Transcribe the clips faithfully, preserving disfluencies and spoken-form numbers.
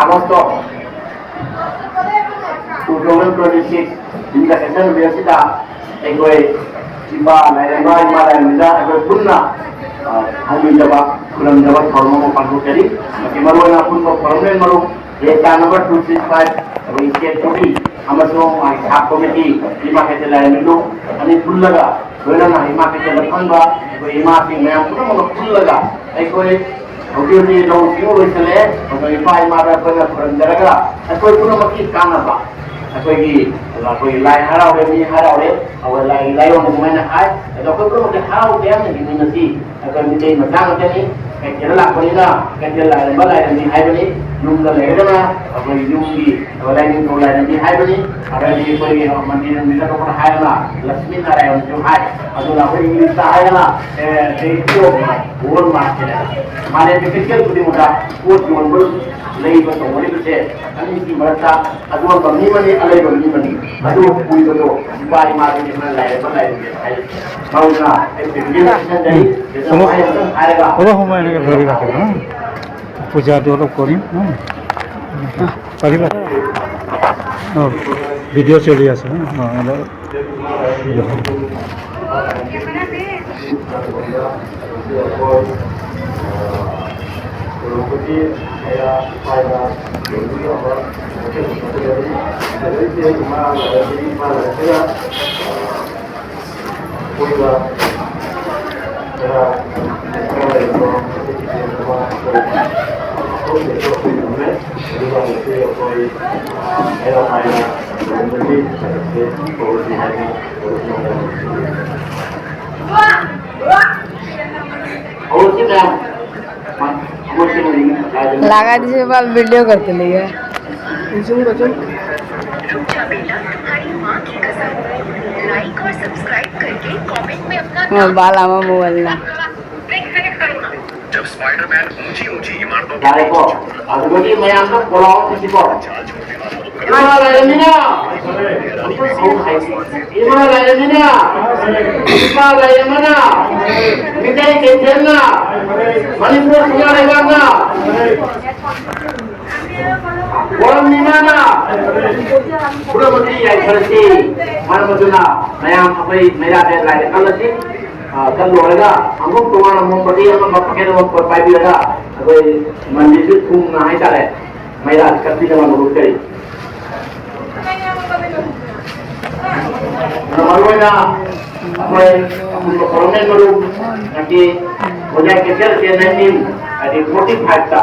ꯃꯣꯁꯇꯣ two thousand twenty six end session week ꯑꯁꯤꯗ ꯑꯩꯈꯣꯏ ꯏꯃꯥ ꯂꯥꯏꯔꯦꯝꯕ, ꯏꯃꯥ ꯂꯥꯏꯔꯦꯝꯕꯤꯗ ꯑꯩꯈꯣꯏ ꯄꯨꯟꯅ, ꯑ, ꯊꯧꯅꯤꯖꯕ, ꯈꯨꯔꯨꯝꯖꯕ ꯊꯧꯔꯝ ꯑꯃ ꯄꯥꯡꯊꯣꯛꯆꯔꯤ꯫ ꯃꯁꯤ ꯃꯔꯨꯑꯣꯏꯅ ꯑꯄꯨꯟꯕ ꯐꯣꯔꯝꯂꯦꯟ ꯃꯔꯨꯞ, ꯔꯦꯁꯇꯥ ꯅꯝꯕꯔ ꯇꯨ ꯁꯤꯛꯁ ꯐꯥꯏꯚ, ꯑꯩꯈꯣꯏ ꯁ꯭ꯇꯦꯠ ꯀꯣꯃꯤꯇꯤ ꯑꯃꯁꯨꯡ ꯃꯥꯒꯤ ꯁꯕ ꯀꯣꯃꯤꯇꯤ, ꯏꯃꯥ ꯀꯩꯊꯦꯜ ꯂꯥꯏꯔꯦꯝꯕꯤꯗꯨ ꯑꯅꯤ ꯄꯨꯜꯂꯒ, ꯂꯣꯏꯅꯅ ꯏꯃꯥ ꯀꯩꯊꯦꯜꯗ ꯐꯝꯕ ꯑꯩꯈꯣꯏ ꯏꯃꯥꯁꯤꯡ ꯃꯌꯥꯝ ꯄꯨꯝꯅꯃꯛ ꯄꯨꯜꯂꯒ ꯑꯩꯈꯣꯏ ꯍꯧꯖꯤꯛ ꯍꯧꯖꯤꯛ ꯂꯧ ꯁꯤꯡꯎ ꯂꯣꯏꯁꯤꯜꯂꯛꯑꯦ꯫ ꯑꯩꯈꯣꯏ ꯏꯄꯥ ꯏꯃꯥꯗ ꯑꯩꯈꯣꯏꯅ ꯈꯨꯔꯨꯝꯖꯔꯒ ꯑꯩꯈꯣꯏ ꯄꯨꯝꯅꯃꯛꯀꯤ ꯀꯥꯟꯅꯕ, ꯑꯩꯈꯣꯏꯒꯤ, ꯑꯩꯈꯣꯏ ꯂꯥꯏ ꯍꯔꯥꯎꯔꯦ, ꯃꯤ ꯍꯔꯥꯎꯔꯦ, ꯑꯩꯈꯣꯏ ꯂꯥꯏꯒꯤ ꯂꯥꯏꯑꯣꯡ ꯑꯗꯨꯃꯥꯏꯅ ꯍꯥꯏ꯫ ꯑꯗꯣ ꯑꯩꯈꯣꯏ ꯄꯨꯝꯅꯃꯛꯁꯦ ꯍꯔꯥꯎ ꯇꯌꯥꯝꯅ ꯍꯤꯡꯃꯤꯟꯅꯁꯤ꯫ ꯑꯩꯈꯣꯏ ꯃꯤꯇꯩ ꯃꯆꯥ ꯉꯥꯛꯇꯅꯤ꯫ ꯀꯩꯊꯦꯜꯗ ꯂꯥꯛꯄꯅꯤꯅ ꯀꯩꯊꯦꯜ ꯂꯥꯏꯔꯦꯝꯕ ꯂꯥꯏꯔꯦꯝꯕꯤ ꯍꯥꯏꯕꯅꯤ꯫ ꯌꯨꯝꯗ ꯂꯩꯔꯒꯅ ꯑꯩꯈꯣꯏ ꯌꯨꯝꯒꯤ ꯂꯥꯏꯅꯤꯡꯊꯧ ꯂꯥꯏꯔꯦꯝꯕꯤ ꯍꯥꯏꯕꯅꯤ꯫ ꯑꯗꯩꯗꯤ ꯑꯩꯈꯣꯏꯒꯤ ꯃꯟꯗꯤꯔ ꯅꯨꯃꯤꯠꯇ ꯍꯥꯏꯔꯒꯅ ꯂꯛꯁꯃꯤ ꯅꯥꯔꯥꯌꯟꯁꯨ ꯍꯥꯏ꯫ ꯑꯗꯨꯅ ꯑꯩꯈꯣꯏ ꯏꯪꯂꯤꯁꯇ ꯍꯥꯏꯔꯒꯅ, ꯑꯦ, they go world market꯫ ꯃꯥꯂꯦꯝꯒꯤ ꯀꯩꯊꯦꯜ ꯈꯨꯗꯤꯡꯃꯛꯇ ꯄꯣꯠ ꯌꯣꯟꯕ, ꯂꯩꯕ ꯇꯧꯅꯔꯤꯕꯁꯦ ꯑꯅꯤꯁꯤ ꯃꯔꯛꯇ ꯑꯌꯣꯟꯕ ꯃꯤ ꯑꯃꯅꯤ, ꯑꯂꯩꯕ ꯃꯤ ꯑꯃꯅꯤ꯫ ꯑꯗꯨ ꯀꯨꯏꯕꯗꯣ ꯏꯄꯥ ꯏꯃꯥꯗꯒꯤ ꯑꯃ ꯂꯥꯏꯔꯕ ꯂꯥꯏꯔꯕꯤ ꯍꯥꯏ꯫ ꯃꯧꯅ education ꯗꯒꯤ ꯑꯃꯨꯛ ꯍꯥꯏꯔꯒ ꯑꯃꯨꯛ ꯍꯣꯡꯕ ꯍꯥꯏꯅ ꯂꯣꯏꯔꯦ ꯂꯥꯛꯀꯦ꯫ ꯄꯨꯖꯥꯗꯣ ꯂꯧ ꯀꯣꯅꯤ꯫ ꯀꯔꯤꯕ? ꯑ, video ꯆꯦꯜꯂꯤ ꯑꯁꯦ꯫ ꯑ, ꯑꯗ लगा दीजिए, बाल वीडियो करते लिए। Zoom को zoom। हाँ, बाल आमा मोबाइल ना। ꯉꯥꯏꯈꯣ, ꯑꯗꯨꯗꯒꯤ ꯃꯌꯥꯝꯗ ꯄꯣꯂꯥꯎ ꯄꯤꯁꯤꯀꯣ꯫ ꯏꯃꯥ ꯂꯥꯏꯔꯦꯝꯕꯤꯅ! ꯏꯃꯥ ꯂꯥꯏꯔꯦꯝꯕꯤꯅ! ꯏꯄꯥ ꯂꯥꯏꯔꯦꯝꯕꯅ! ꯃꯤꯇꯩ ꯀꯩꯊꯦꯜꯅ! ꯃꯅꯤꯄꯨꯔ ꯁꯅꯥ ꯂꯩꯕꯥꯛꯅ! ꯋꯥꯔꯝꯅꯤ ꯃꯥꯅ꯫ ꯄꯨꯝꯅꯃꯛꯀꯤ ꯌꯥꯏꯐꯔꯁꯤ꯫ ꯃꯔꯝ ꯑꯗꯨꯅ ꯃꯌꯥꯝ ꯑꯩꯈꯣꯏ ꯃꯩꯔꯥ ꯂꯥꯏꯗ ꯀꯜꯂꯁꯤ꯫ ꯑ, ꯀꯜꯂꯣꯏꯔꯒ ꯑꯃꯨꯛ ꯇꯣꯉꯥꯟꯅ ꯃꯣꯝꯕꯇꯤ ꯑꯃ ꯄꯥꯀꯦꯠ ꯑꯃ ꯄꯥꯏꯕꯤꯔꯒ ꯑꯩꯈꯣꯏ ꯃꯟꯗꯤꯔꯁꯨ ꯊꯨꯡꯅ ꯍꯥꯏꯇꯥꯔꯦ, ꯃꯩꯔꯥ ꯀꯠꯄꯤꯅꯕ ꯃꯔꯨꯞ ꯀꯔꯤ꯫ ꯑꯗꯣ ꯃꯔꯨꯑꯣꯏꯅ ꯑꯩꯈꯣꯏ ꯑꯄꯨꯟꯕ ꯐꯣꯔꯝꯃꯦꯟ ꯃꯔꯨꯞ ꯉꯁꯤ ꯑꯣꯖꯥ ꯀꯦꯁꯤꯌꯔ ꯗꯦ ꯅꯥꯏꯟꯇꯤꯟ ꯍꯥꯏꯗꯤ ꯐꯣꯔꯇꯤ ꯐꯥꯏꯚꯇ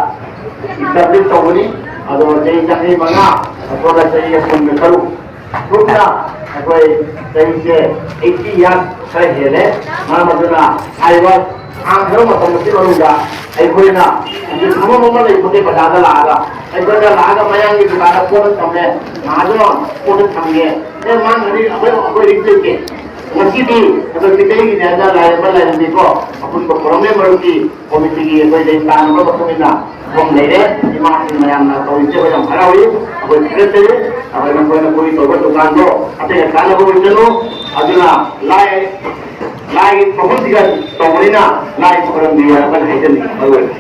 ꯏꯁꯇꯥꯕ꯭ꯂꯤꯁ ꯇꯧꯕꯅꯤ꯫ ꯑꯗꯣ ꯆꯍꯤ ꯌꯥꯡꯈꯩ ꯃꯉꯥ, ꯑꯩꯈꯣꯏꯅ ꯆꯍꯤ ꯌꯥꯡꯈꯩ ꯇꯔꯨꯛ ꯄꯨꯟꯅ ꯑꯩꯈꯣꯏ ꯆꯍꯤꯁꯦ ꯑꯩꯠꯇꯤ ꯌꯥꯔ ꯈꯔ ꯍꯦꯜꯂꯦ꯫ ꯃꯔꯝ ꯑꯗꯨꯅ ꯍꯥꯏꯔꯤꯕ ꯊꯥꯡ ꯈꯔ ꯃꯇꯝ ꯑꯁꯤ ꯃꯅꯨꯡꯗ ꯑꯩꯈꯣꯏꯅ ꯍꯧꯖꯤꯛ ꯐꯝꯐꯝ ꯑꯃ ꯂꯩꯕꯒꯤ ꯕꯖꯥꯔꯗ ꯂꯥꯛꯑꯒ ꯑꯩꯈꯣꯏꯅ ꯂꯥꯛꯑꯒ ꯃꯌꯥꯡꯒꯤ ꯗꯨꯀꯥꯟꯗ ꯄꯣꯠ ꯑꯃ ꯊꯝꯃꯦ, ꯃꯍꯥꯖꯣꯟ ꯄꯣꯠ ꯑꯃ ꯊꯝꯒꯦ, ꯑꯦ, ꯃꯥꯡꯈ꯭ꯔꯗꯤ ꯑꯩꯈꯣꯏ, ꯑꯩꯈꯣꯏ ꯔꯤꯛꯁ ꯂꯩꯇꯦ꯫ ꯉꯁꯤꯗꯤ ꯑꯩꯈꯣꯏ ꯃꯤꯇꯩꯒꯤꯅꯦ ꯍꯥꯏꯅ ꯂꯥꯏꯔꯕ ꯂꯥꯏꯔꯝꯃꯤꯀꯣ, ꯑꯄꯨꯟꯕ ꯐꯣꯔꯝꯃꯦꯟ ꯃꯔꯨꯞꯀꯤ ꯀꯣꯃꯤꯇꯤꯒꯤ ꯑꯩꯈꯣꯏ ꯂꯩ ꯇꯥꯟꯅꯕ ꯃꯇꯨꯡ ꯏꯟꯅ ꯐꯝ ꯂꯩꯔꯦ꯫ ꯏꯃꯥꯁꯤꯡ ꯃꯌꯥꯝꯅ ꯇꯧꯔꯤꯁꯦ ꯑꯩꯈꯣꯏ ꯌꯥꯝ ꯍꯔꯥꯎꯏ꯫ ꯑꯩꯈꯣꯏ ꯊꯥꯒꯠꯆꯔꯤ꯫ ꯑꯩꯈꯣꯏ ꯅꯈꯣꯏꯅ ꯑꯩꯈꯣꯏ ꯇꯧꯕ ꯗꯨꯀꯥꯟꯗꯣ ꯑꯇꯩ ꯀꯥꯟꯅꯕ ꯑꯣꯏꯁꯅꯨ꯫ ꯑꯗꯨꯅ ꯂꯥꯏ, ꯂꯥꯏꯒꯤ ꯃꯐꯝꯁꯤꯒ ꯇꯧꯕꯅꯤꯅ ꯂꯥꯏ ꯈꯣꯏꯔꯝꯕꯤꯌꯨ ꯍꯥꯏꯕ ꯑꯩꯅ ꯍꯥꯏꯖꯅꯤꯡꯉꯤ꯫ ꯃꯔꯨ ꯑꯣꯏꯅ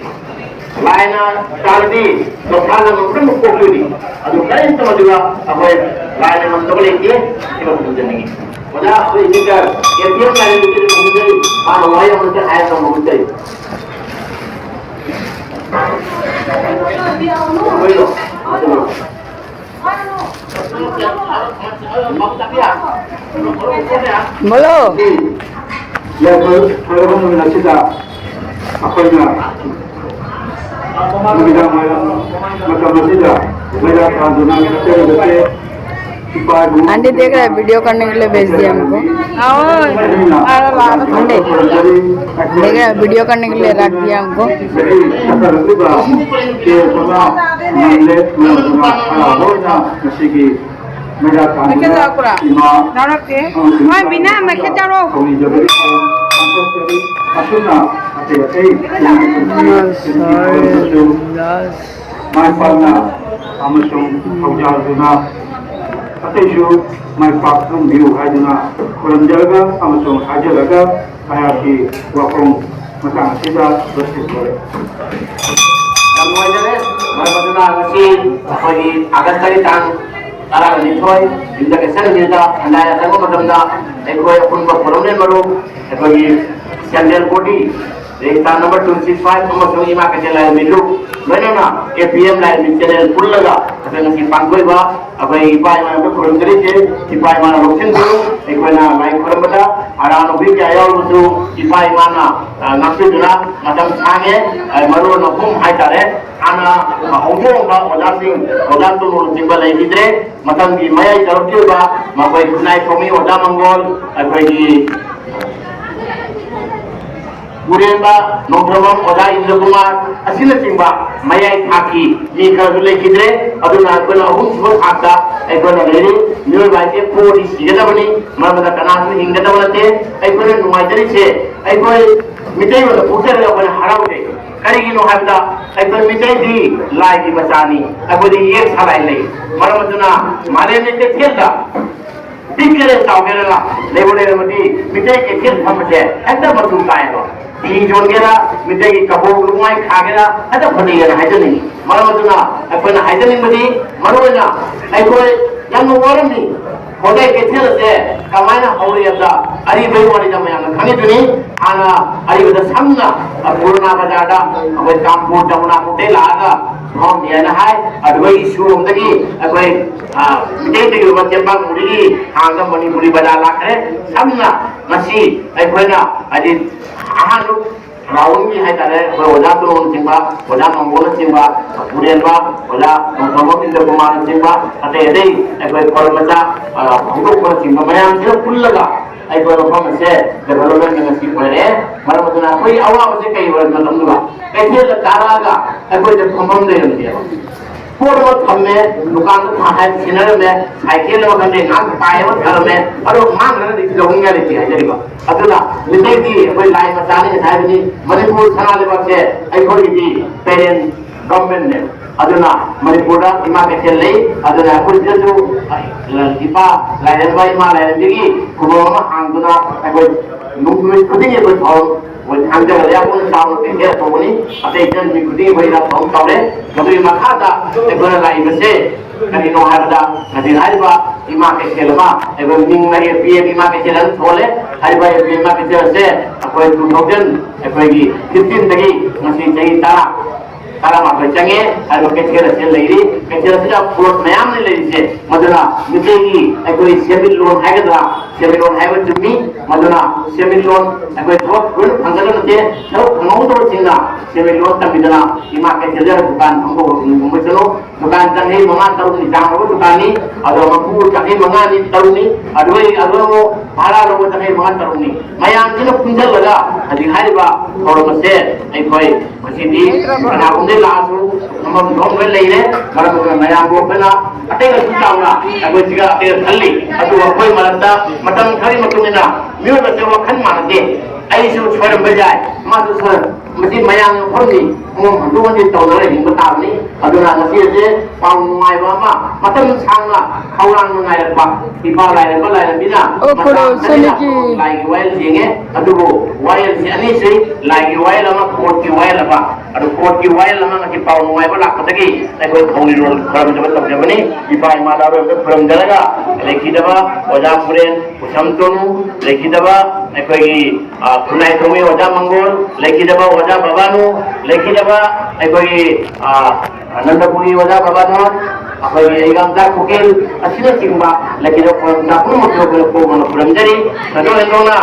ꯂꯥꯏꯅ ꯇꯥꯔꯗꯤ ꯂꯣꯛꯇꯥꯛꯅ ꯄꯨꯝꯅꯃꯛ ꯀꯣꯛꯇꯣꯏꯅꯤ꯫ ꯑꯗꯨ ꯀꯔꯤꯝꯇ ꯃꯗꯨꯗ ꯑꯩꯈꯣꯏ ꯂꯥꯏꯅ ꯉꯝꯗꯕ ꯂꯩꯇꯦ꯫ ꯁꯤꯃ ꯈꯪꯖꯅꯤꯡꯉꯤ꯫ ꯑꯣꯖꯥ, ꯑꯩꯈꯣꯏ ꯏꯆꯦꯒ ꯑꯦ ꯇꯤ ꯑꯦꯝ ꯂꯥꯏꯔꯦꯝꯕꯤꯒꯤ ꯈꯪꯖꯩ꯫ ꯃꯥꯅ ꯋꯥꯍꯩ ꯑꯃꯇ ꯍꯥꯏꯔꯒ ꯃꯒꯨꯟ ꯂꯩ꯫ ꯑꯩꯈꯣꯏꯗꯣ, ꯑꯗꯨ ꯃꯣꯂꯣ꯫ ꯌꯥꯏꯐꯔꯕ ꯅꯨꯃꯤꯠ ꯑꯁꯤꯗ ꯑꯩꯈꯣꯏꯅ ꯅꯨꯃꯤꯗꯥꯡ ꯋꯥꯏꯔꯝ ꯃꯇꯝ ꯑꯁꯤꯗ ꯃꯩꯔꯥ ꯊꯥꯟꯗꯨꯅ ꯆꯠꯆꯔꯤꯕꯁꯦ ꯏꯄꯥ ꯏꯕꯨꯡ ꯑꯥꯟꯗꯤ ꯗꯦꯈ ꯔꯍꯥ ꯍꯥꯏ, ꯚꯤꯗꯤꯑꯣ ꯀꯔꯅꯦ ꯀꯦ ꯂꯤꯌꯦ ꯚꯦꯖ ꯗꯤꯌꯥ ꯍꯝꯀꯣ꯫ ꯃꯩꯅ ꯑꯥꯟꯗꯤ ꯗꯦꯈ ꯔꯍꯥ ꯍꯥꯏ, ꯚꯤꯗꯤꯑꯣ ꯀꯔꯅꯦ ꯀꯦ ꯂꯤꯌꯦ ꯔꯈ ꯗꯤꯌꯥ ꯍꯝꯀꯣ꯫ ꯆꯍꯤ ꯆꯠꯊꯔꯛꯂꯤꯕ ꯀꯦ ꯁꯣꯅꯥ ꯃꯟꯗꯦ ꯃꯌꯥꯝꯗꯨꯅ ꯍꯔꯥꯎꯕ ꯑꯣꯏꯅ ꯉꯁꯤꯒꯤ ꯃꯩꯔꯥ ꯊꯥꯟꯗꯨꯅ ꯏꯃꯥ ꯍꯣꯏ, ꯃꯤꯅꯥ, ꯃꯩꯈꯦꯠ ꯆꯥꯔꯣ꯫ ꯊꯧꯅꯤꯖꯕꯒꯤ ꯊꯧꯔꯝ ꯄꯥꯡꯊꯣꯛꯆꯔꯤ꯫ ꯑꯁꯨꯝꯅ ꯑꯇꯩ ꯑꯇꯩ ꯃꯥꯏ ꯄꯥꯛꯅ ꯑꯃꯁꯨꯡ ꯊꯧꯖꯥꯜꯗꯨꯅ ꯑꯇꯩꯁꯨ ꯃꯥꯏ ꯄꯥꯛꯍꯟꯕꯤꯌꯨ ꯍꯥꯏꯗꯨꯅ ꯈꯨꯔꯨꯝꯖꯔꯒ ꯑꯃꯁꯨꯡ ꯍꯥꯏꯖꯔꯒ ꯑꯩꯍꯥꯛꯀꯤ ꯋꯥꯐꯝ ꯃꯇꯥꯡ ꯑꯁꯤꯗ ꯂꯣꯏꯁꯤꯟꯖꯔꯦ꯫ ꯌꯥꯝ ꯅꯨꯡꯉꯥꯏꯖꯔꯦ꯫ ꯃꯔꯝ ꯑꯗꯨꯅ ꯉꯁꯤ ꯑꯩꯈꯣꯏꯒꯤ ꯑꯥꯒꯁ ꯇꯥꯔꯤꯛ ꯇꯥꯡ ꯇꯔꯥꯅꯤꯊꯣꯏ, ꯌꯨꯝꯖꯀꯩꯁ ꯅꯨꯃꯤꯠꯇ ꯈꯟꯗꯥꯏ ꯆꯪꯕ ꯃꯇꯝꯗ ꯑꯩꯈꯣꯏ ꯑꯄꯨꯟꯕ ꯄꯣꯔꯣꯝꯂꯦꯟ ꯃꯔꯨꯞ, ꯑꯩꯈꯣꯏꯒꯤ central body, register number two six five ꯑꯃꯁꯨꯡ ꯏꯃꯥ ꯀꯩꯊꯦꯜ ꯂꯥꯏꯔꯦꯝꯕꯤ ꯂꯨꯞ, ꯂꯣꯏꯅꯅ ꯀꯦ ꯄꯤ ꯑꯦꯝ ꯂꯥꯏꯔꯦꯝꯕꯤ ꯆꯦꯅꯦꯜ ꯄꯨꯜꯂꯒ ꯑꯩꯈꯣꯏ ꯉꯁꯤ ꯄꯥꯡꯊꯣꯛꯏꯕ ꯑꯩꯈꯣꯏ ꯏꯄꯥ ꯏꯃꯥꯅ ꯈꯨꯔꯨꯝꯖꯔꯤꯁꯦ, ꯏꯄꯥ ꯏꯃꯥꯅ ꯂꯧꯁꯤꯟꯕꯤꯌꯨ꯫ ꯑꯩꯈꯣꯏꯅ ꯂꯥꯏ ꯈꯨꯔꯨꯝꯕꯗ ꯑꯔꯥꯟ ꯑꯍꯣꯕꯤ ꯀꯌꯥ ꯌꯥꯎꯔꯕꯁꯨ ꯏꯄꯥ ꯏꯃꯥꯅ, ꯑ, ꯉꯥꯛꯄꯤꯗꯨꯅ ꯃꯇꯝ ꯁꯥꯡꯉꯦ꯫ ꯑ, ꯃꯔꯨ ꯑꯣꯏꯅ ꯑꯍꯨꯝ ꯍꯥꯏꯇꯥꯔꯦ꯫ ꯍꯥꯟꯅ ꯍꯧꯗꯣꯛꯑꯝꯕ ꯑꯣꯖꯥꯁꯤꯡ, ꯑꯣꯖꯥ ꯇꯣꯂꯨꯅꯆꯤꯡꯕ ꯂꯩꯈꯤꯗ꯭ꯔꯦ꯫ ꯃꯊꯪꯒꯤ ꯃꯌꯥꯏ ꯇꯧꯔꯛꯈꯤꯕ ꯃꯈꯣꯏ ꯈꯨꯟꯅꯥꯏ ꯈꯣꯃꯤ ꯑꯣꯖꯥ ꯃꯪꯒꯣꯜ, ꯑꯩꯈꯣꯏꯒꯤ ꯎꯔꯦꯝꯕ, ꯅꯣꯡꯊ꯭ꯔꯣꯝꯕꯝ, ꯑꯣꯖꯥ ꯏꯟꯗ꯭ꯔꯀꯨꯃꯥꯔ ꯑꯁꯤꯅꯆꯤꯡꯕ ꯃꯌꯥꯏ ꯊꯥꯛꯀꯤ ꯃꯤ ꯈꯔꯁꯨ ꯂꯩꯈꯤꯗ꯭ꯔꯦ꯫ ꯑꯗꯨꯅ ꯑꯩꯈꯣꯏꯅ ꯑꯍꯨꯝꯁꯨꯕ ꯊꯥꯛꯇ ꯑꯩꯈꯣꯏꯅ ꯂꯩꯔꯤ꯫ ꯃꯤꯑꯣꯏꯕ ꯍꯥꯏꯁꯦ ꯄꯣꯛꯑꯗꯤ ꯁꯤꯒꯗꯕꯅꯤ, ꯃꯔꯝ ꯑꯗꯨꯅ ꯀꯅꯥꯁꯨ ꯍꯤꯡꯒꯗꯕ ꯅꯠꯇꯦ꯫ ꯑꯩꯈꯣꯏꯅ ꯅꯨꯡꯉꯥꯏꯖꯔꯤꯁꯦ, ꯑꯩꯈꯣꯏ ꯃꯤꯇꯩ ꯑꯣꯏꯅ ꯄꯣꯛꯆꯔꯒ ꯑꯩꯈꯣꯏꯅ ꯍꯔꯥꯎꯖꯩ꯫ ꯀꯔꯤꯒꯤꯅꯣ ꯍꯥꯏꯕꯗ ꯑꯩꯈꯣꯏ ꯃꯤꯇꯩꯗꯤ ꯂꯥꯏꯒꯤ ꯃꯆꯥꯅꯤ, ꯑꯩꯈꯣꯏꯗ ꯌꯦꯛ ꯁꯂꯥꯏ ꯂꯩ꯫ ꯃꯔꯝ ꯑꯗꯨꯅ ꯃꯥꯂꯦꯝꯒꯤ ꯀꯩꯊꯦꯜꯗ ꯄꯤꯛꯀꯦꯔꯥ ꯆꯥꯎꯒꯦꯔꯥ ꯂꯩꯕꯨ ꯂꯩꯔꯕꯗꯤ ꯃꯤꯇꯩ ꯀꯩꯊꯦꯜ ꯐꯝꯕꯁꯦ ꯍꯦꯛꯇ ꯃꯆꯨ ꯇꯥꯏꯌꯦꯕ꯫ ꯐꯤ ꯌꯣꯟꯒꯦꯔꯥ, ꯃꯤꯇꯩꯒꯤ ꯀꯕꯣꯛ ꯂꯨꯛꯃꯥꯏ ꯊꯥꯒꯦꯔꯥ, ꯍꯦꯛꯇ ꯐꯖꯩꯌꯦꯅ ꯍꯥꯏꯖꯅꯤꯡꯉꯤ꯫ ꯃꯔꯝ ꯑꯗꯨꯅ ꯑꯩꯈꯣꯏꯅ ꯍꯥꯏꯖꯅꯤꯡꯕꯗꯤ, ꯃꯔꯨꯑꯣꯏꯅ ꯑꯩꯈꯣꯏ ꯌꯥꯝꯅ ꯋꯥꯔꯝꯃꯤ꯫ ꯍꯣꯂꯩ ꯀꯩꯊꯦꯜ ꯑꯁꯦ ꯀꯃꯥꯏꯅ ꯍꯧꯔꯛꯑꯦ ꯍꯥꯏꯕꯗ, ꯑꯔꯤꯕꯒꯤ ꯋꯥꯔꯤꯗ ꯃꯌꯥꯝꯅ ꯈꯪꯉꯤꯗꯨꯅꯤ꯫ ꯍꯥꯟꯅ ꯑꯔꯤꯕꯗ ꯁꯝꯅ ꯄꯨꯔꯅꯥ ꯕꯖꯥꯔꯗ ꯑꯩꯈꯣꯏ ꯆꯥꯝꯄꯨꯔ ꯖꯃꯨꯅꯥ ꯄꯨꯈ꯭ꯔꯤ ꯂꯥꯛꯑꯒ ꯐꯝꯃꯤ ꯍꯥꯏꯅ ꯍꯥꯏ꯫ ꯑꯗꯨꯒ ꯏꯁꯨꯔꯣꯝꯗꯒꯤ ꯑꯩꯈꯣꯏ, ꯑ, ꯃꯤꯇꯩ ꯀꯩꯒꯨꯝꯕ ꯇꯦꯡꯕꯥꯡ ꯃꯨꯔꯤꯒꯤ ꯍꯥꯡꯒ ꯃꯅꯤꯄꯨꯔꯤ ꯕꯖꯥꯔ ꯂꯥꯛꯈ꯭ꯔꯦ꯫ ꯁꯝꯅ ꯉꯁꯤ ꯑꯩꯈꯣꯏꯅ ꯍꯥꯏꯗꯤ ꯑꯍꯥꯟꯕ ꯔꯥꯎꯟꯒꯤ ꯍꯥꯏꯇꯥꯔꯦ, ꯑꯩꯈꯣꯏ ꯑꯣꯖꯥ ꯇꯣꯂꯣꯝꯅꯆꯤꯡꯕ, ꯑꯣꯖꯥ ꯃꯪꯒꯣꯜꯅꯆꯤꯡꯕ, ꯎꯔꯦꯟꯕ, ꯑꯣꯖꯥ ꯅꯣꯡꯊꯣꯝꯕꯝ ꯏꯟꯗ꯭ꯔꯀꯨꯃꯥꯔꯅꯆꯤꯡꯕ, ꯑꯇꯩ ꯑꯇꯩ ꯑꯩꯈꯣꯏ ꯈꯨꯔꯨꯝ ꯃꯆꯥ, ꯑ, ꯐꯣꯡꯗꯣꯛꯄꯅꯆꯤꯡꯕ ꯃꯌꯥꯝꯁꯤꯅ ꯄꯨꯜꯂꯒ ꯑꯩꯈꯣꯏ ꯃꯐꯝ ꯑꯁꯦ ꯗꯦꯕꯂꯞꯃꯦꯟꯒꯤ ꯉꯁꯤ ꯑꯣꯏꯔꯦ꯫ ꯃꯔꯝ ꯑꯗꯨꯅ ꯑꯩꯈꯣꯏ ꯑꯋꯥꯕꯁꯦ ꯀꯩ ꯑꯣꯏꯔꯕ ꯃꯇꯝꯗꯨꯗ ꯀꯩꯊꯦꯜꯗ ꯀꯥꯔꯛꯑꯒ ꯑꯩꯈꯣꯏꯗ ꯐꯝꯐꯝ ꯂꯩꯔꯝꯗꯦꯕ꯫ ꯄꯣꯠ ꯑꯃ ꯊꯝꯃꯦ, ꯗꯨꯀꯥꯟꯗ ꯊꯥ-, ꯍꯥꯏ ꯁꯤꯟꯅꯔꯝꯃꯦ, ꯁꯥꯏꯀꯦꯜ ꯑꯃ ꯈꯪꯗꯦ, ꯉꯥꯏꯍꯥꯛ ꯄꯥꯏ ꯑꯃ ꯊꯝꯃꯦ, ꯑꯗꯣ ꯉꯥꯡꯗ꯭ꯔꯒꯗꯤ ꯂꯧꯅꯤꯡꯉꯥꯏ ꯂꯩꯇꯦ ꯍꯥꯏꯖꯔꯤꯕ꯫ ꯑꯗꯨꯅ ꯃꯤꯇꯩꯗꯤ ꯑꯩꯈꯣꯏ ꯂꯥꯏ ꯃꯆꯥꯅꯤ ꯉꯁꯥꯏ ꯍꯥꯏꯕꯅꯤ, ꯃꯅꯤꯄꯨꯔ ꯁꯅꯥ ꯂꯩꯕꯥꯛꯁꯦ ꯑꯩꯈꯣꯏꯒꯤꯗꯤ parent government ꯅꯦꯕ꯫ ꯑꯗꯨꯅ ꯃꯅꯤꯄꯨꯔꯗ ꯏꯃꯥ ꯀꯩꯊꯦꯜ ꯂꯩ꯫ ꯑꯗꯨꯅ ꯑꯩꯈꯣꯏ ꯁꯤꯗꯁꯨ ꯏꯄꯥ ꯂꯥꯏꯔꯦꯝꯕ, ꯏꯃꯥ ꯂꯥꯏꯔꯦꯝꯕꯤꯒꯤ ꯈꯨꯕꯝ ꯑꯃ ꯍꯥꯡꯗꯨꯅ ꯑꯩꯈꯣꯏ ꯅꯨꯃꯤꯠ ꯈꯨꯗꯤꯡꯒꯤ ꯑꯩꯈꯣꯏ ꯊꯧꯔꯝ ꯑꯩꯈꯣꯏ ꯊꯥꯡꯖ ꯂꯩꯌꯥꯄꯨꯅ ꯆꯥꯎꯅ ꯀꯩꯊꯦꯜ ꯇꯧꯕꯅꯤ꯫ ꯑꯇꯩ ꯏꯆꯟ ꯅꯨꯃꯤꯠ ꯈꯨꯗꯤꯡꯒꯤ ꯑꯩꯈꯣꯏꯅ ꯊꯧꯔꯝ ꯇꯧꯔꯦ꯫ ꯃꯗꯨꯒꯤ ꯃꯈꯥꯗ ꯑꯩꯈꯣꯏꯅ ꯂꯥꯛꯏꯕꯁꯦ ꯀꯔꯤꯅꯣ ꯍꯥꯏꯕꯗ, ꯉꯁꯤ ꯍꯥꯏꯔꯤꯕ ꯏꯃꯥ ꯀꯩꯊꯦꯜ ꯑꯃ ꯑꯩꯈꯣꯏ ꯃꯤꯡꯅ ꯑꯦ ꯄꯤ ꯑꯦꯝ ꯏꯃꯥ ꯀꯩꯊꯦꯜ ꯑꯅ ꯊꯣꯜꯂꯦ꯫ ꯍꯥꯏꯔꯤꯕ ꯑꯦ ꯄꯤ ꯑꯦꯝ ꯏꯃꯥ ꯀꯩꯊꯦꯜ ꯑꯁꯦ ꯑꯩꯈꯣꯏ ꯇꯨ ꯊꯥꯎꯖꯟ ꯑꯩꯈꯣꯏꯒꯤ ꯐꯤꯐꯇꯤꯟꯗꯒꯤ ꯉꯁꯤ ꯆꯍꯤ ꯇꯔꯥ ꯇꯔꯥꯃꯥꯊꯣꯏ ꯆꯪꯉꯦ꯫ ꯍꯥꯏꯔꯤꯕ ꯀꯩꯊꯦꯜ ꯑꯁꯤꯗ ꯂꯩꯔꯤ꯫ ꯀꯩꯊꯦꯜ ꯑꯁꯤꯗ ꯄꯣꯠ ꯃꯌꯥꯝ ꯑꯃ ꯂꯩꯔꯤꯁꯦ, ꯃꯗꯨꯅ ꯃꯤꯇꯩꯒꯤ ꯑꯩꯈꯣꯏ ꯁꯦꯟꯃꯤꯠꯂꯣꯟ ꯍꯥꯏꯒꯗ꯭ꯔꯥ, ꯁꯦꯟꯃꯤꯠꯂꯣꯟ ꯍꯥꯏꯕ ꯆꯨꯝꯃꯤ꯫ ꯃꯗꯨꯅ ꯁꯦꯟꯃꯤꯠꯂꯣꯟ ꯑꯩꯈꯣꯏ ꯊꯕꯛ ꯂꯣꯏꯅ ꯐꯪꯒꯗꯕ ꯅꯠꯇꯦ꯫ ꯊꯕꯛ ꯐꯪꯍꯧꯗꯕꯁꯤꯡꯅ ꯁꯦꯟꯃꯤꯠꯂꯣꯟ ꯇꯝꯕꯤꯗꯅ ꯏꯃꯥ ꯀꯩꯊꯦꯜꯗ ꯗꯨꯀꯥꯟ ꯐꯝꯕ ꯍꯧꯔꯛꯄ ꯆꯠꯂꯣ꯫ ꯗꯨꯀꯥꯟ ꯆꯪꯈꯩ ꯃꯉꯥ ꯇꯔꯨꯛꯅꯤ ꯆꯥꯡ ꯑꯣꯏꯕ ꯗꯨꯀꯥꯟꯅꯤ꯫ ꯑꯗꯣ ꯃꯄꯨ ꯆꯪꯈꯩ ꯃꯉꯥꯅꯤ ꯇꯔꯨꯛꯅꯤ꯫ ꯑꯗꯨꯒ ꯑꯗꯨ ꯑꯃꯨꯛ ꯚꯥꯔꯥ ꯂꯧꯕ ꯆꯪꯈꯩ ꯃꯉꯥ ꯇꯔꯨꯛꯅꯤ꯫ ꯃꯌꯥꯝꯁꯤꯅ ꯄꯨꯟꯁꯤꯜꯂꯒ ꯍꯧꯖꯤꯛ ꯍꯥꯏꯔꯤꯕ ꯊꯧꯔꯝ ꯑꯁꯦ ꯑꯩꯈꯣꯏ ꯉꯁꯤꯗꯤ ꯀꯅꯥꯒꯨꯝꯕꯗꯒꯤ ꯂꯥꯛꯑꯁꯨ ꯐꯝꯐꯝ ꯊꯣꯛꯐꯝ ꯂꯣꯏ ꯂꯩꯔꯦ꯫ ꯃꯔꯝ ꯑꯗꯨꯅ ꯃꯌꯥꯝꯕꯨ ꯑꯩꯈꯣꯏꯅ ꯑꯇꯩꯅꯁꯨ ꯆꯥꯎꯅ ꯑꯩꯈꯣꯏ ꯁꯤꯒ ꯑꯇꯩ ꯈꯜꯂꯤ꯫ ꯑꯗꯨꯕꯨ ꯑꯩꯈꯣꯏ ꯃꯔꯛꯇ ꯃꯇꯝ ꯈꯔꯒꯤ ꯃꯇꯨꯡ ꯏꯟꯅ ꯃꯤꯑꯣꯏꯕꯁꯦ ꯋꯥꯈꯜ ꯃꯥꯟꯅꯗꯦ꯫ ꯑꯩꯁꯨ ꯁꯣꯏꯔꯝꯕ ꯌꯥꯏ, ꯃꯥꯁꯨ ꯁꯣꯏꯔꯝ-, ꯃꯁꯤ ꯃꯌꯥꯝꯒꯤ ꯃꯐꯝꯅꯤ꯫ ꯈꯣꯡ ꯍꯟꯗꯣꯛ ꯍꯟꯖꯤꯟ ꯇꯧꯗꯅ ꯍꯤꯡꯕ ꯇꯥꯕꯅꯤ꯫ ꯑꯗꯨꯅ ꯉꯁꯤ ꯑꯁꯦ ꯄꯥꯎ ꯅꯨꯡꯉꯥꯏꯕ ꯑꯃ, ꯃꯇꯝ ꯁꯥꯡꯅ ꯈꯧꯔꯥꯡꯅ ꯉꯥꯏꯔꯛꯄ ꯏꯄꯥ ꯂꯥꯏꯔꯦꯝꯕ ꯂꯥꯏꯔꯦꯝꯕꯤꯅ ꯑꯣ, ꯃꯆꯥ ꯈꯨꯔꯨ ꯑꯃꯠꯇꯅꯤꯅ ꯁꯅꯤꯀꯤ꯫ ꯂꯥꯏꯒꯤ ꯋꯥꯌꯦꯜ ꯌꯦꯡꯉꯦ꯫ ꯑꯗꯨꯕꯨ ꯋꯥꯌꯦꯜꯁꯦ ꯑꯅꯤ ꯁꯨꯏ, ꯂꯥꯏꯒꯤ ꯋꯥꯌꯦꯜ ꯑꯃ, ꯀꯣꯔꯠꯀꯤ ꯋꯥꯌꯦꯜ ꯑꯃ꯫ ꯑꯗꯨ ꯀꯣꯔꯠꯀꯤ ꯋꯥꯌꯦꯜ ꯑꯃ ꯉꯁꯤ ꯄꯥꯎ ꯅꯨꯡꯉꯥꯏꯕ ꯂꯥꯛꯄꯗꯒꯤ ꯑꯩꯈꯣꯏ ꯊꯧꯔꯤꯔꯣꯜ ꯈꯨꯔꯨꯝꯖꯕ ꯇꯧꯖꯕꯅꯤ꯫ ꯏꯄꯥ ꯏꯃꯥ ꯂꯥꯏꯔꯦꯝꯕ ꯈꯨꯔꯨꯝꯖꯔꯒ ꯂꯩꯈꯤꯗꯕ ꯑꯣꯖꯥ ꯄꯨꯔꯦꯟ ꯎꯁꯝ ꯇꯣꯅꯨ, ꯂꯩꯈꯤꯗꯕ ꯑꯩꯈꯣꯏꯒꯤ, ꯑ, ꯈꯨꯟꯅꯥꯏ ꯊꯧꯃꯤ ꯑꯣꯖꯥ ꯃꯪꯒꯣꯜ, ꯂꯩꯈꯤꯗꯕ ꯑꯣꯖꯥ ꯕꯕꯥꯅꯨ, ꯂꯩꯈꯤꯗꯕ ꯑꯩꯈꯣꯏꯒꯤ, ꯑ, ꯑꯅꯟꯗꯄꯨꯔꯤ ꯑꯣꯖꯥ ꯕꯕꯥꯅꯨ, ꯑꯩꯈꯣꯏꯒꯤ ꯑꯩꯒꯥꯝꯆꯥ ꯈꯨꯀꯦꯜ ꯑꯁꯤꯅꯆꯤꯡꯕ ꯂꯩꯈꯤꯗꯕ ꯈꯨꯔꯨꯝꯆꯥ ꯄꯨꯝꯅꯃꯛꯁꯨ ꯑꯩꯈꯣꯏꯅ ꯀꯣꯛ ꯍꯟꯅ ꯈꯨꯔꯨꯝꯖꯔꯤ꯫ ꯁꯟꯗꯣꯛ ꯍꯦꯟꯗꯣꯛꯅ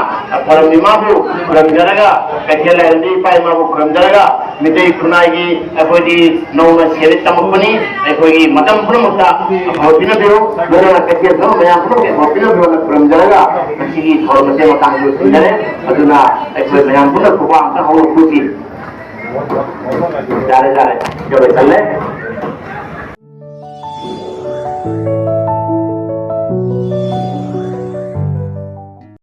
ꯈꯨꯔꯨꯝ ꯏꯃꯥꯕꯨ ꯈꯨꯔꯨꯝꯖꯔꯒ, ꯀꯩꯊꯦꯜ ꯂꯥꯏꯔꯦꯝꯕꯤ ꯏꯄꯥ ꯏꯃꯥꯕꯨ ꯈꯨꯔꯨꯝꯖꯔꯒ, ꯃꯤꯇꯩ ꯈꯨꯟꯅꯥꯏꯒꯤ ꯑꯩꯈꯣꯏꯗꯤ ꯅꯧꯅ ꯁꯦꯔꯦꯠ ꯇꯝꯃꯛꯄꯅꯤ꯫ ꯑꯩꯈꯣꯏꯒꯤ ꯃꯇꯝ ꯄꯨꯝꯅꯃꯛꯇ ꯑꯐꯕ ꯄꯤꯅꯕꯤꯌꯨ꯫ ꯂꯣꯏꯅꯅ ꯀꯩꯊꯦꯜ ꯐꯝꯕ ꯃꯌꯥꯝ ꯄꯨꯝꯅꯃꯛꯀꯤ ꯑꯐꯕ ꯄꯤꯅꯕꯤꯌꯨꯅ ꯈꯨꯔꯨꯝꯖꯔꯒ, ꯉꯁꯤꯒꯤ ꯊꯧꯔꯝ ꯑꯁꯤ ꯃꯇꯥꯡꯗ ꯂꯣꯏꯁꯤꯟꯖꯔꯦ꯫ ꯑꯗꯨꯅ ꯑꯩꯈꯣꯏ ꯃꯌꯥꯝ ꯄꯨꯟꯅ ꯈꯨꯕꯥꯛ ꯑꯝꯇ ꯍꯧꯅ ꯈꯨꯁꯤ꯫ ꯌꯥꯔꯦ, ꯌꯥꯔꯦ꯫ ꯌꯧꯔꯦ, ꯆꯜꯂꯦ꯫